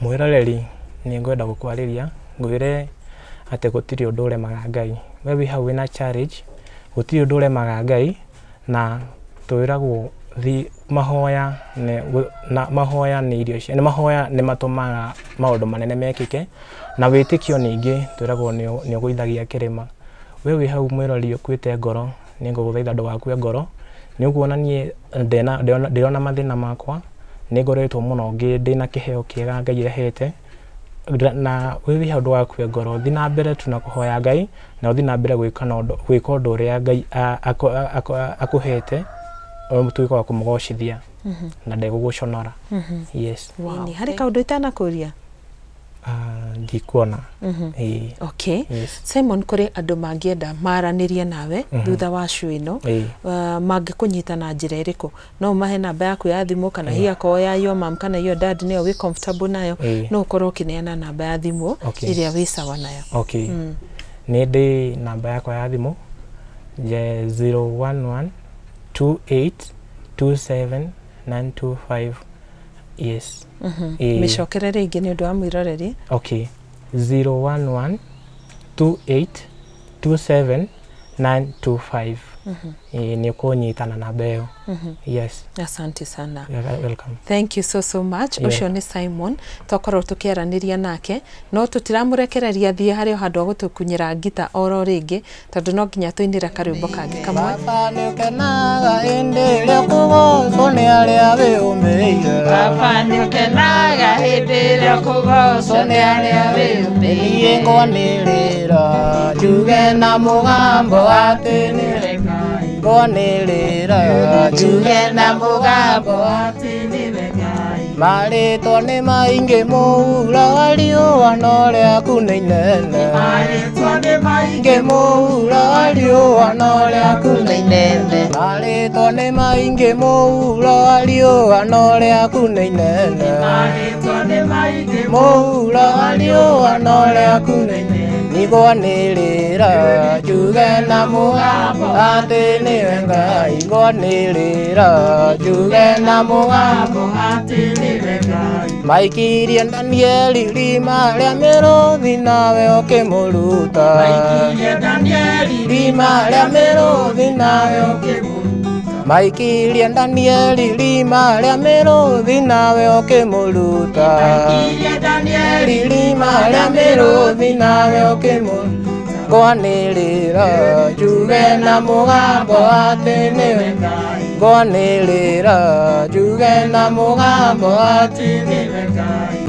Mwĩroreri, nĩ ngwenda gũkwarĩria ngwĩre atĩ gũtirĩ ũndũ ũremaga Ngai. We wĩ hau wĩna challenge, gũtirĩ ũndũ ũremaga Ngai, na twĩragwo thi mahoya nĩ na mahoya nĩ irio cia mahoya nĩ matũmaga maũndũ manene mekĩke, na wĩtĩkio ningĩ twĩragwo nĩ ũgũithagia kĩrĩma. We wĩ hau mwĩrori ũkuĩte ngoro, nĩ ngũgũthaitha ndũgakue ngoro. Nĩ ũkuona niĩ ndĩrona mathĩna makwa, nĩ ngoretwo mũno ndĩna kĩheo kĩega Ngai ahete, na wĩ wĩ hau ndũgakue ngoro, thiĩ na mbere tu na kũhoya Ngai, na ũthiĩ na mbere gwĩka na ũndũ gwĩka ũndũ ũrĩa Ngai akũhete, ũtuĩke wa kũmũgocithia na ndegũgũconora. Yes. Wow. Harĩ kaũndũ itanakũria? Ndikuona. Ĩĩ. Okay. Yes. Simon, kũrĩ andũ mangĩenda maranĩrie nawe thutha wa show ĩno, mangĩkũnyita na njĩra ĩrĩkũ? No ũmahe namba yaku ya thimũ, kana hihi akorwo ya your mom kana your dad nĩyo wĩ comfortable nayo, no ũkorwo ũkĩneana namba ya thimũ ĩrĩa wĩ sawa nayo. Okay. Nĩ ndĩ namba yakwa ya thimũ je 011 28 27 925. Yes. Ĩĩ. Mĩcokere rĩngĩ nĩ ũndũ wa mwĩroreri. Okay. 011 28 27 925. Ĩĩ, nĩ ũkũnyita na namba ĩyo. Yes. Asante sana. You're welcome. Thank you so so much. Ũcio nĩ Simon twakorwo tũkĩaranĩria nake, no tũtiramũrekereria thiĩ harĩ o handũ agũtũkunyĩra ngita oro rĩngĩ, tondũ no nginya tũinĩre karwĩmbo kangĩ kamwe. Baba nĩũkenaga hĩndĩ ĩrĩa ũkũgocwo nĩ arĩa wĩyũmbĩire. Baba nĩũkenaga hĩndĩ ĩrĩa ũkũgocwo nĩ arĩa wĩyũmbĩire. Niĩ ngwanĩrĩra njuge na mũgambo atĩ nĩwe Ngai. Ngwanĩrĩra njuge na mũgambo atĩ nĩwe Ngai. Marĩtwa nĩ maingĩ mũhuro wa riũa no rĩaku nĩ inene. Marĩtwa nĩ maingĩ Maingĩ mũhuro wa riũa no rĩaku nĩ inene. Marĩtwa nĩ maingĩ mũhuro wa riũa no rĩaku nĩ inene. Marĩtwa nĩ maingĩ Mũhuro wa riũa no rĩaku nĩ inene. Nĩngwanĩrĩra njuge na mũgambo atĩ nĩwe Ngai. Ngwanĩrĩra njuge na mũgambo atĩ nĩwe Ngai. Maikirie Danieli rima rĩa mĩrũthi nawe ũkĩmũruta. Maikirie Danieli Rima rĩa mĩrũthi nawe ũkĩmũruta. Maikirie Danieli rima rĩa mĩrũthi nawe ũkĩmũruta. Maikirie Danieli Rima rĩa mĩrũthi nawe ũkĩmũruta. Ngwanĩrĩra njuge na mũgambo atĩ nĩwe Ngai. Ngwanĩrĩra njuge na mũgambo atĩ nĩwe Ngai.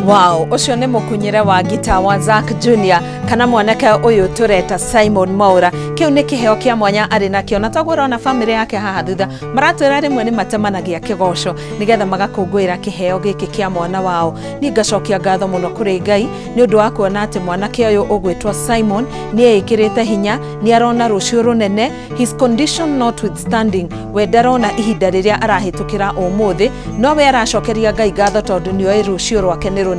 Wow, ũcio nĩ mũkunyĩre wa ngita wa Zack Junior kana mwanake ũyũ tũreta Simon Mwaura. Kĩu nĩ kĩheo kĩa mwanya arĩ nakĩo, na toguo ũrona bamĩrĩ yake haha thutha maratwĩra rĩmwe nĩ matemanagia kĩgoco nĩgetha magakũngũĩra kĩheo gĩkĩ kĩa mwana wao. Niĩ ngacokia ngatho mũno kũrĩ Ngai nĩ ũndũ wa kuona atĩ mwanake ũyũ ũgwĩtwo Simon nĩ eĩkĩrĩte hinya, nĩ arona rũciũ rũnene, his condition notwithstanding, we ndarona ihinda rĩrĩa arahĩtũkĩra ũmũthĩ, no we aracokeria Ngai ngatho tondũ nĩoĩ rũciũ rwake nĩ rũnene.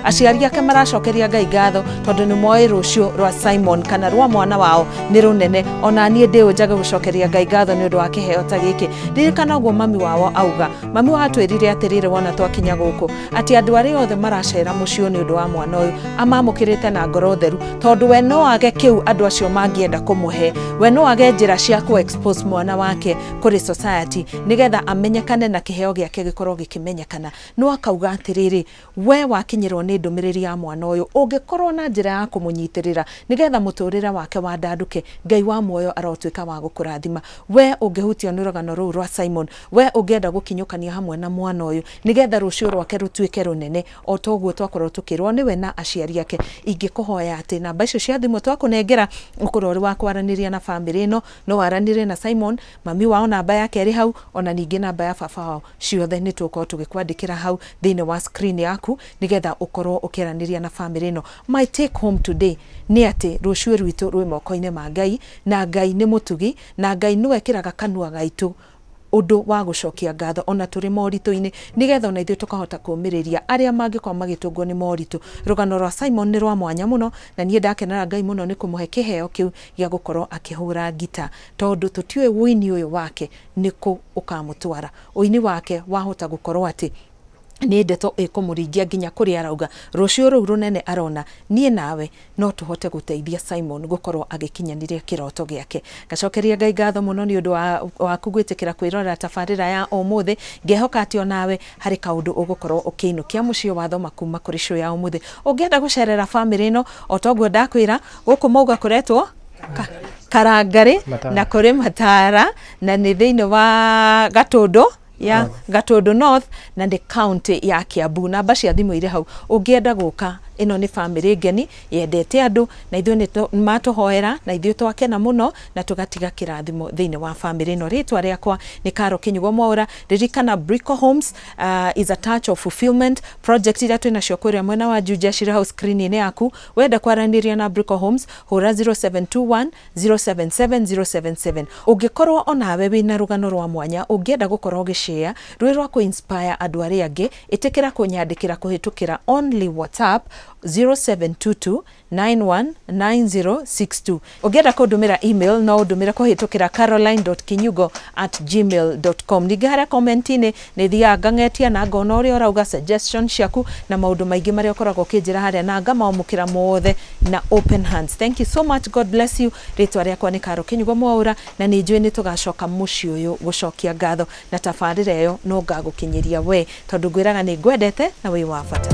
Aciari ake maracokeria Ngai ngatho tondũ nĩ moĩ rũciũ rwa Simon kana rwa mwana wao nĩ rũnene. Ona niĩ ndĩ njage gũcokeria Ngai ngatho nĩ ũndũ wa kĩheo ta gĩkĩ. Ririkana ũguo mami wao auga, mami wao atwĩrire atĩrĩrĩ, wona twakinya gũkũ atĩ andũ arĩa othe maracera mũciĩ nĩ ũndũ wa mwana ũyũ amamũkĩrĩte na ngoro theru, tondũ we no age kĩu andũ acio mangĩenda kũmũhe, we no age njĩra cia kũ expose mwana wake kũrĩ society nĩgetha amenyekane na kĩheo gĩake gĩkorwo gĩkĩmenyekana. No akauga atĩrĩrĩ, we wakinyĩrwo nĩ ndũmĩrĩri ya mwana ũyũ, ũngĩkorwo na njĩra ya kũmũnyitĩrĩra nĩgetha mũtũrĩre wake wandandũke, Ngai wa muoyo arotuĩka wa gũkũrathima. We ũngĩhutio nĩ rũgano rũu rwa Simon, we ũngĩenda gũkinyũkania hamwe na mwana ũyũ nĩgetha rũciũ rwake rũtuĩke rũnene o ta ũguo twakorwo tũkĩrwo nĩwe na aciari ake, ingĩkũhoya atĩ namba icio cia thimũ twakũnengera ũkorwo ũrĩ wa kwaranĩria na bamĩrĩ ĩno. No waranĩrie na Simon, mami wao namba yake ĩrĩ hau, ona ningĩ namba ya baba wao, ciothe nĩ tũgũkorwo tũgĩkwandĩkĩra hau thĩinĩ wa screen yaku nĩgetha ũkorwo ũkĩaranĩria na bamĩrĩ ĩno. My take home today nĩ atĩ rũciũ rwitũ rwĩ moko-inĩ ma Ngai, na Ngai nĩ mũtugi, na Ngai nĩwe ĩkĩraga kanua gaitũ Ũndũ wa gũcokia ngatho ona tũrĩ moritũ-inĩ, nĩgetha ona ithuĩ tũkahota kũũmĩrĩria arĩa mangĩkorwo magĩtũngwo nĩ moritũ. Rũgano rwa Simon nĩ rwa mwanya mũno, na niĩ ndakenera Ngai mũno nĩ kũmũhe kĩheo kĩu gĩa gũkorwo akĩhũra ngita, tondũ tũtiũĩ ũini ũyũ wake nĩkũ ũkamũtwara. Ũini wake wahota gũkorwo atĩ nĩ ndeto ĩkũmũringia nginya kũrĩa arauga rũciũ rũu rũnene arona. Niĩ nawe no tũhote gũteithia Simon gũkorwo agĩkinyanĩria kĩroto gĩake. Ngacokeria Ngai ngatho mũno nĩ ũndũ waku gwĩtĩkĩra kwĩrorera tabarĩra ya ũmũthĩ. Ngehoka atĩ onawe harĩ kaũndũ ũgũkorwo ũkĩinũkia mũciĩ wathoma kuma kũrĩ show ya ũmũthĩ. Ũngĩenda gũcerera bamĩrĩ ĩno, o toguo ndakwĩra, gũkũ mauga kũretwo Karangari na kũrĩ Matara, na nĩ thĩinĩ wa Gatũndũ ya Gatũndũ North, na nĩ county ya Kiambu. Namba cia thimũ irĩ hau ũngĩenda gũka. Ĩno nĩ bamĩrĩ ngeni yendete andũ, na ithuĩ nĩ matũhoera na ithuĩ twakena mũno na tũgatiga kĩrathimo thĩinĩ wa bamĩrĩ ĩno. Rĩtwa rĩakwa nĩ Karo Kinyugo Mwaura. Ririkana, Brico Homes is a touch of fulfillment. Project iria twĩ nacio kũrĩa mwena wa Juja cirĩ hau screen-inĩ yaku. Wenda kwaranĩria na Brico Homes, hũra 0721 077 077. Ũngĩkorwo onawe wĩna rũgano rwa mwanya ũngĩenda gũkorwo ũgĩshare rwĩ rwa kũ-inspire andũ arĩa angĩ, ĩtĩkĩra kũnyandĩkĩra kũhĩtũkĩra only WhatsApp 0722 919062. Ũngĩenda kũndũmĩra email, no ũndũmĩre kũhĩtũkĩra caroline.kinyugo@gmail.com. Ningĩ harĩa comment-inĩ nĩ thiaga ngang'etia na ngona ũrĩa ũrauga, suggestion ciaku na maũndũ maingĩ marĩa ũkoragwo ũkĩnjĩra harĩa, na ngamamũkĩra mothe na open hands. Thank you so much, God bless you. Rĩtwa rĩakwa nĩ Karo Kinyugo Mwaura, na nĩ njũĩ nĩ tũgacoka mũciĩ ũyũ gũcokia ngatho, na tabarĩra ĩyo no ngagũkinyĩria we, tondũ ngwĩraga nĩ ngwendete na wĩ wa bata.